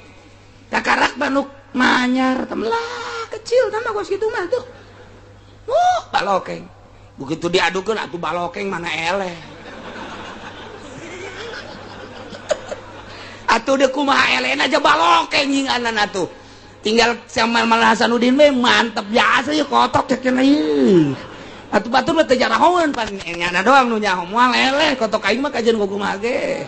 Kakarak manuk manyar temelah kecil nama gos kitu mah tuh. Balokeng. Begitu diadukeun atuh balokeng mana eleh. Atuh deuk kumaha elehna aja balokeng nyinganan atuh. Tinggal sama Maulana Hasanuddin we mantep biasa ye kotok teh cenah ieu. Atuh batur mah teu jarahoeun pan nyana doang nu nyaho moal eleh kotok aing mah kajeun kumaha ge.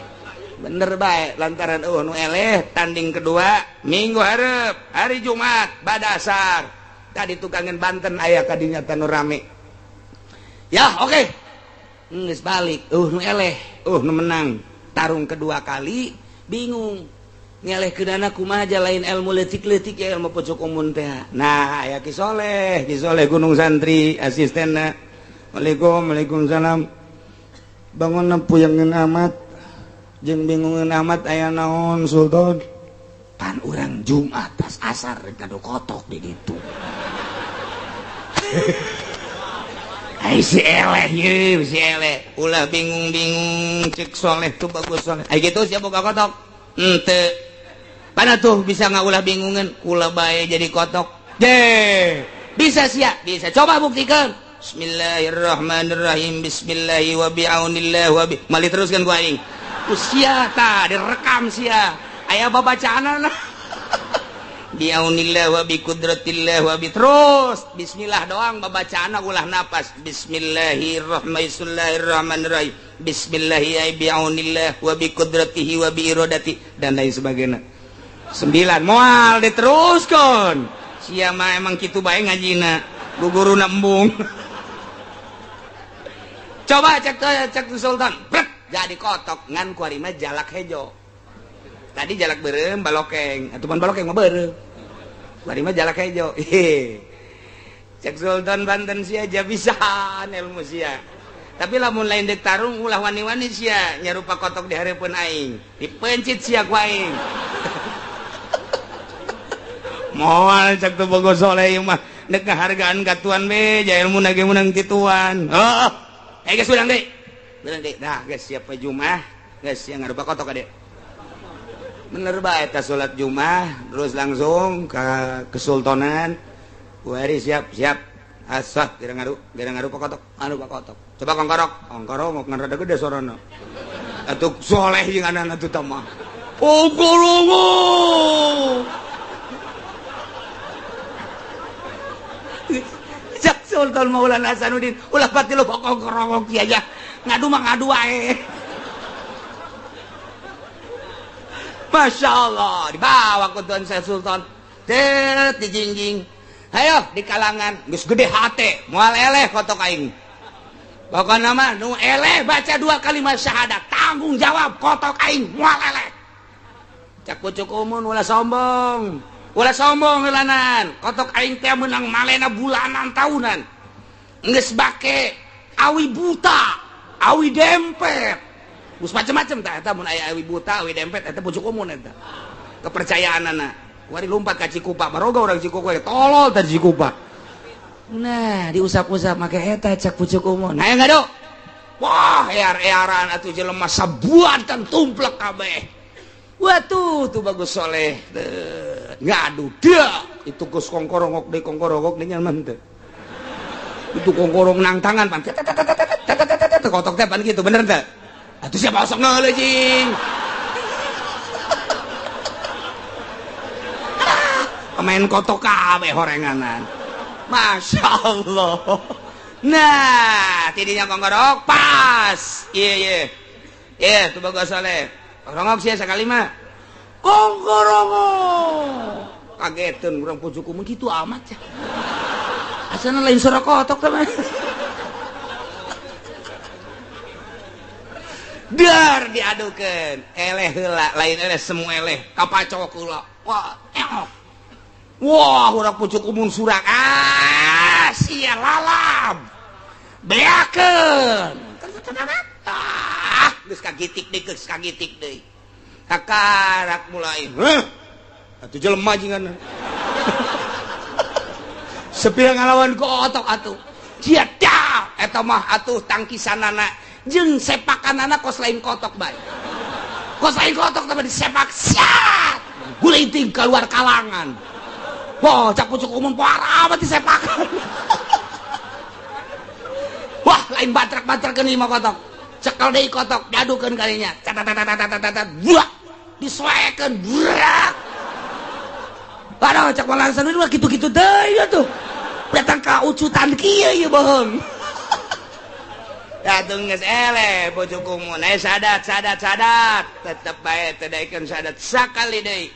Bener bae lantaran eueuh nu eleh tanding kedua minggu hareup hari Jumat bada asar. Tadi tukangan Banten aya kadinya tanu rame. Ya oke okay. Geus balik nu eleh nu menang tarung kedua kali bingung ngeleh keunana kumaha aja lain ilmu leutik-leutik ya ilmu pucuk umun teh. Nah aya Ki Soleh Gunung Santri asistenna. Waalaikum waalaikumsalam. Bangun puyangeun amat jeung bingungeun amat aya naon Sultan. Pan urang Jumat tas asar rek ngadu kotok di ditu. Ai si eleh ye, si eleh. Ulah bingung-bingung cek Soleh tuh bagus Soleh. Ai gitu sia boga kotok. Henteu. Pana tuh bisa ngaulah bingungan, kula bae jadi kotok. Je. Bisa sia, bisa. Coba buktikan. Bismillahirrahmanirrahim. Bismillahi wa bi'aunillah wa bi. Mali teruskan ku aing. Ku sia tah direkam sia. Aya babacaanana. Bi'aunillah wa bi qudratillah wa bi terus bismillah doang babacaanna ulah napas. Bismillahirrahmanirrahim. Bismillahi bi'aunillah wa bi qudratihi wa bi iradati dan lain sebagainya. 9 moal diteruskeun. Sia mah emang kitu bae ngajina. Guguruna embung. Coba cek Sultan. Brek, jadi kotok ngan kuari mah jalak hejo. Tadi jalak beureum balokeng, atuh pan balokeng mah beureum. Kuari mah jalak hejo. Cek Sultan Banten sia aja bisaan ilmu sia. Tapi lamun lain dek tarung ulah wani-wani sia nyarupa kotok di hareupeun aing. Dipencit sia ku aing. Moal cek teu bogo soleh ieu mah dek ngahargaan ka tuan we ja ilmu na ge meunang ti tuan. Oh, geus urang deui. Urang deui. Nah, geus siap we Jumat, geus sia ngarupa kotok ka dieu. Bener bae eta salat Jumat terus langsung ke kesultanan. Kuari siap siap. Asah kira ngaru kotok, anu kotok. Coba kongkorok, kongkorok ngan rada gede sorana. Atuh soleh jeung anak atuh tah mah. Kongkorongo. Cak Sultan Maulana Hasanuddin, ulah pati lo kongkorongok kieu aja. Ngadu mah ngadu wae. Masya Allah, dibawa ke Tuan Syekh Sultan. Tet dijingjing. Hayo di kalangan geus gede hate, moal eleh kotok aing. Pokokna mah nu eleh baca 2 kalimat syahadat, tanggung jawab kotok aing moal eleh. Cak pucuk umun ulah sombong. Ulah sombong heulanan. Kotok aing teh meunang malena bulanan tahunan. Geus bake awi buta, awi dempet. Geus macem-macem tah eta mun aya awi buta, awi dempet eta pucuk umun eta. Kepercayaanana. Kuari lumpat ka Cikupa, baroga urang Cikupa tolol teh Cikupa. Nah, diusap-usap make eta cak pucuk umun. Hayang ngado. Wah, ear-earan atuh jelema sabuatan tumplek kabeh. Watuh, tuh bagus soleh. Ngadu dia. Itu geus kongkorongok deui kongkorongok deui nyaman teh. Itu kongkorong nang tangan pan. Kotok teh pan kitu bener teh. Atuh siapa osok ngeuleuh jing. Pemain kotok kabeh horenganan. Masya Allah. Nah, tidinya kongkorok pas. Iya iya. Iya, tuh bagus soleh. Kongkorok sih sekali mah. Kongkorongok. Kagetan urang pucuk umum gitu amat ya. Asana lain suara kotok teman. Dar diadukeun. Eleh heula, lain eleh semua eleh. Kapacok heula. Wah, eok. Wah, urang pucuk umun surak. Ah, sia lalab. Beakeun. Ah, geus kagitik deui, geus kagitik deui. Kakarak mulai. Heuh. Atuh jelema jingan. Sepira ngalawan kotok atuh. Sia dah, eta mah atuh tangkisanana jeung sepakanana kos lain kotok bae. Kos lain kotok tapi disepak siat. Gulinting keluar kalangan. Wah, cak pucuk umum parah amat disepakan. Wah, lain batrak-batrak ieu mah kotok. Cekel deui kotok, diadukeun kalinya. Cat-tat-tat-tat-tat. Buah, disoekeun, burak. Aduh, cak malansan mah kitu-kitu deui atuh. Datang ka ucutan kieu ieu bohong. Atuh geus eleh pucuk umum. Sadat, sadat, sadat. Tetep bae teu daekeun sadat sakali deui.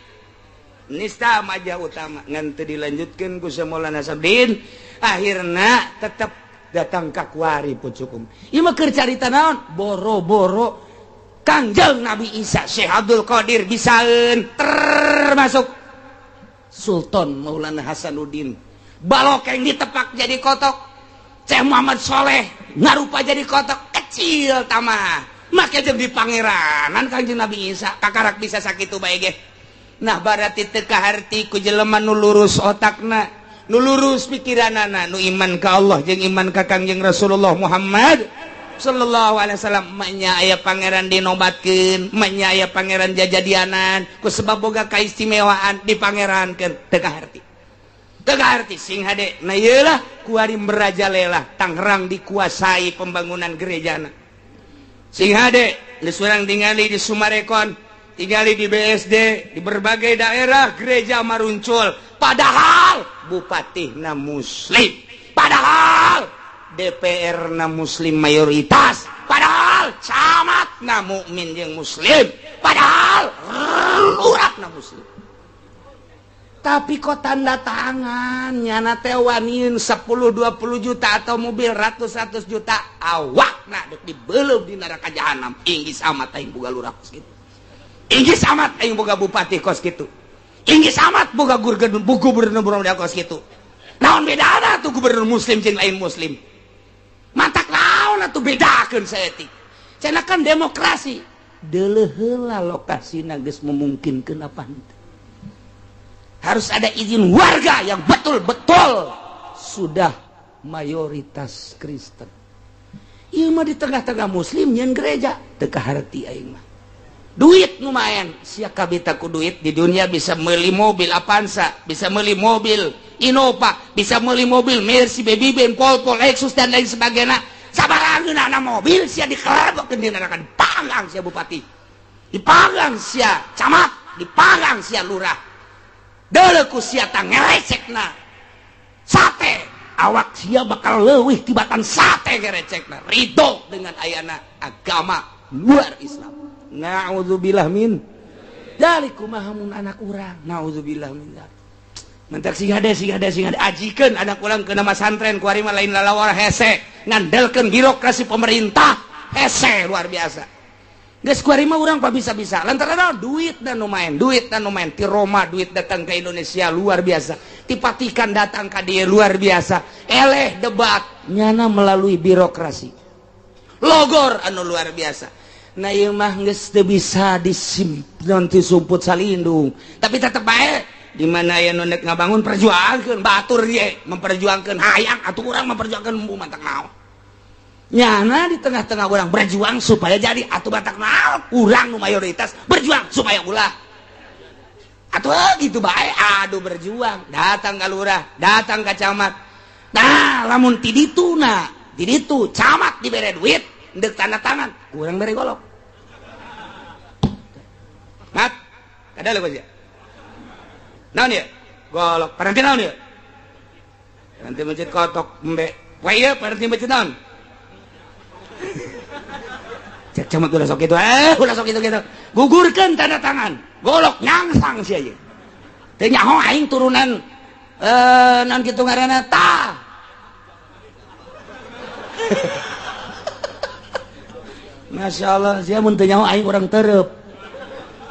Nista majah utama ngan teu dilanjutkeun ku Maulana Sabdin akhirna tetep datang ka kuari pucukum. Ieu mah keur carita naon? Boro-boro Kangjeng Nabi Isa Syekh Abdul Qadir bisaeun termasuk Sultan Maulana Hasanuddin. Balokeng ditepak jadi kotok. Syekh Muhammad Soleh ngarupa jadi kotok kecil tamah. Make jeung di pangeranan Kangjeng Nabi Isa kakarak bisa sakitu bae ge. Nah berarti teu kaharti ku jelema nu lurus otakna, nu lurus pikiranana, nu iman ka Allah jeung iman ka Kangjeng Rasulullah Muhammad sallallahu alaihi wasallam. Manya aya pangeran dinobatkeun, manya aya pangeran jajadianan, ku sebab boga kaistimewaan dipangerankeun teu kaharti. Teu kaharti sing hade. Nah ieu lah kuari merajalela Tangerang dikuasai pembangunan gerejana. Sing hade geus urang tingali di Sumarekon, tinggali di BSD, di berbagai daerah gereja maruncul. Padahal bupati na muslim, padahal DPR na muslim mayoritas, padahal camat na mukmin jeung muslim, padahal lurah na muslim. Tapi kok tanda tangan nyana teh waniun 10-20 juta atau mobil ratus-ratus juta awakna dek dibeleup di neraka jahanam. Inggis amat aing boga lurah kos kitu. Inggis amat aing boga bupati kos kitu. Inggis amat boga gubernur kos kitu. Naon bedana tuh gubernur muslim jeung lain muslim? Matak naon atuh bedakeun saeutik. Cenah kan demokrasi. Deuleuh heula lokasina geus memungkinkeun apa henteu. Harus ada izin warga yang betul-betul sudah mayoritas Kristen. Ieu mah di tengah-tengah muslim nyeun gereja teu kaharti aing mah. Duit lumayan, sia kabita ku duit di dunia bisa meuli mobil Avanza, bisa meuli mobil Innova, bisa meuli mobil Mercy, Baby Benz, Volvo, Lexus dan lain sebagainya. Sabaraha mobil sia dikerebokeun di neraka, dipanggang sia bupati, dipanggang sia camat, dipanggang sia lurah. Deuleu ku sia tah ngerecekna sate, awak sia bakal leuwih tibatan sate ngerecekna. Ridho dengan ayana agama luar Islam. Na'udzubillah min dzalikum mun anak urang. Na'udzubillah min dzalik. Mentak sing hade sing hade sing hade ajikeun anak urang ke nama santren kuari mah lain lalawar hese. Ngandelkeun birokrasi pemerintah hese luar biasa. Geus kuari mah urang bisa-bisa lantaran duit dan nu main, duit dan nu main ti Roma, duit datang ke Indonesia luar biasa, ti Vatikan datang ka dieu luar biasa, eleh debat nyana melalui birokrasi logor anu luar biasa. Nah ieu mah geus teu bisa disimpan ti sumput salindung, tapi tetep bae di mana aya nu nek ngabangun perjuangkeun batur ye memperjuangkeun hayang atuh urang memperjuangkeun embung mantak naon. Nyana di tengah-tengah orang berjuang supaya jadi atuh batak naon urang nu mayoritas berjuang supaya ulah atuh gitu bae aduh berjuang datang ka lurah datang ka camat. Nah lamun ti ditu na ti ditu camat dibere duit ndek tanda tangan urang bere golok mat kada leuh sia naon ieu golok paranti naon ieu paranti masjid kotok embe poe ieu paranti masjid naon. Cek camat ulah sok itu, ulah sok itu gitu. Gugurkeun tanda tangan, golok nyangsang sia ieu. Teu nyaho aing turunan naon kitu ngaranna tah. Masya Allah, sia mun teu nyaho aing urang tereup.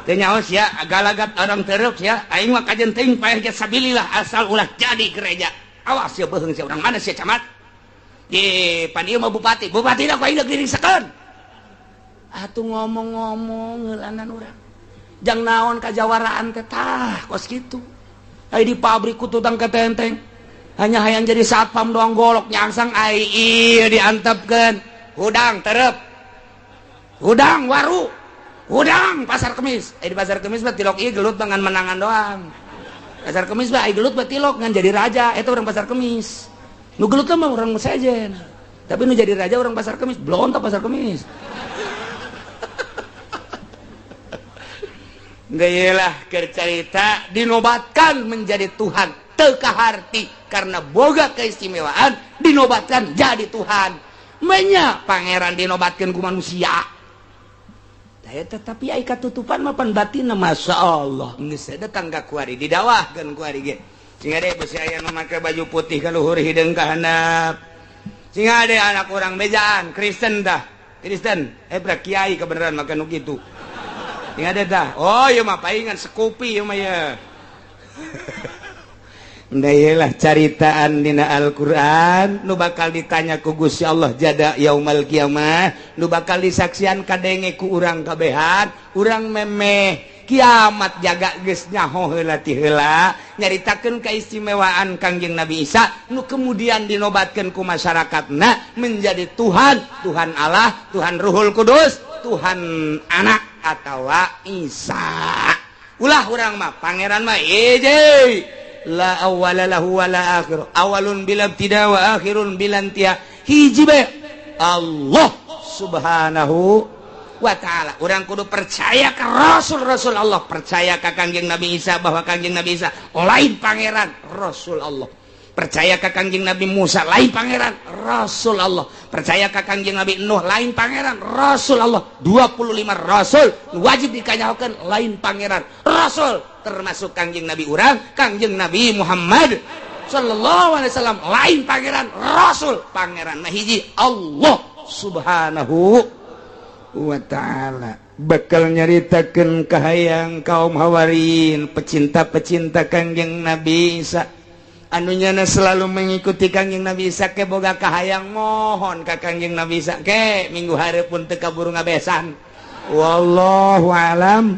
Teu nyaho sia galagat orang tereup sia, aing mah kajen teuing paeh ge sabilillah asal ulah jadi gereja. Awas sia beuheung sia urang mana sia camat. Ye, pan ieu mah bupati, bupati da ku aing dirisekeun. Atuh ngomong-ngomong heulanan urang. Jang naon kajawaraan teh tah kos kitu. Ai di pabrik ku tutang ketenteng. Hanya hayang jadi satpam doang golok nyangsang ai ieu diantepkeun. Hudang terep. Hudang waru. Hudang pasar kemis. Ai di pasar kemis mah tilok ieu gelut dengan menangan doang. Pasar kemis mah ai gelut mah tilok ngan jadi raja eta urang pasar kemis. Nu gelut mah orang sejen. Tapi nu jadi raja orang pasar kemis, blontok pasar kemis. Geulah keur carita dinobatkan menjadi Tuhan teu kaharti karena boga keistimewaan dinobatkan jadi Tuhan. Menya pangeran dinobatkeun ku manusia. Tetapi ai katutupan mah pan batinna Masya Allah. Geus datang ka kuari didawahkeun kuari ge. Sing ade besi aya nu make baju putih ka luhur hideung ka handap. Sing ade anak urang bejaan Kristen dah. Kristen, bra kiai kebenaran make nu kitu. Sing ade dah. Oh, ieu mah paingan sekupi ieu mah ye. Nah ieulah caritaan dina Al-Qur'an nu bakal ditanya ku Gusti Allah jada yaumal kiamah, nu bakal disaksian kadenge ku urang kabehan, urang memeh kiamat jaga geus nyaho heula ti heula nyaritakeun keistimewaan Kangjeng Nabi Isa nu kemudian dinobatkeun ku masyarakatna menjadi Tuhan, Tuhan Allah, Tuhan Ruhul Kudus, Tuhan Anak atawa Isa. Ulah urang mah pangeran mah hiji la awwala lahu wa la akhir, awalun bila ibtida wa akhirun bila intiha, hiji bae Allah Subhanahu wa ta'ala. Urang kudu percaya ke Rasul-Rasul Allah, percaya ke Kangjeng Nabi Isa bahwa Kangjeng Nabi Isa lain pangeran, Rasul Allah. Percaya ke Kangjeng Nabi Musa lain pangeran, Rasul Allah. Percaya ke Kangjeng Nabi Nuh lain pangeran, Rasul Allah. 25 Rasul wajib dikanyahokeun lain pangeran, Rasul, termasuk Kangjeng Nabi urang, Kangjeng Nabi Muhammad sallallahu alaihi wasallam lain pangeran, Rasul. Pangeran mah hiji Allah Subhanahu wa ta'ala. Bakal nyaritakeun kahayang kaum Hawarin, pecinta-pecinta Kangjeng Nabi Isa anu nyana selalu mengikuti Kangjeng Nabi Isa ke boga kahayang mohon ka Kangjeng Nabi Isa ke minggu hareup pun teu kaburu ngabesan. Wallahu alam.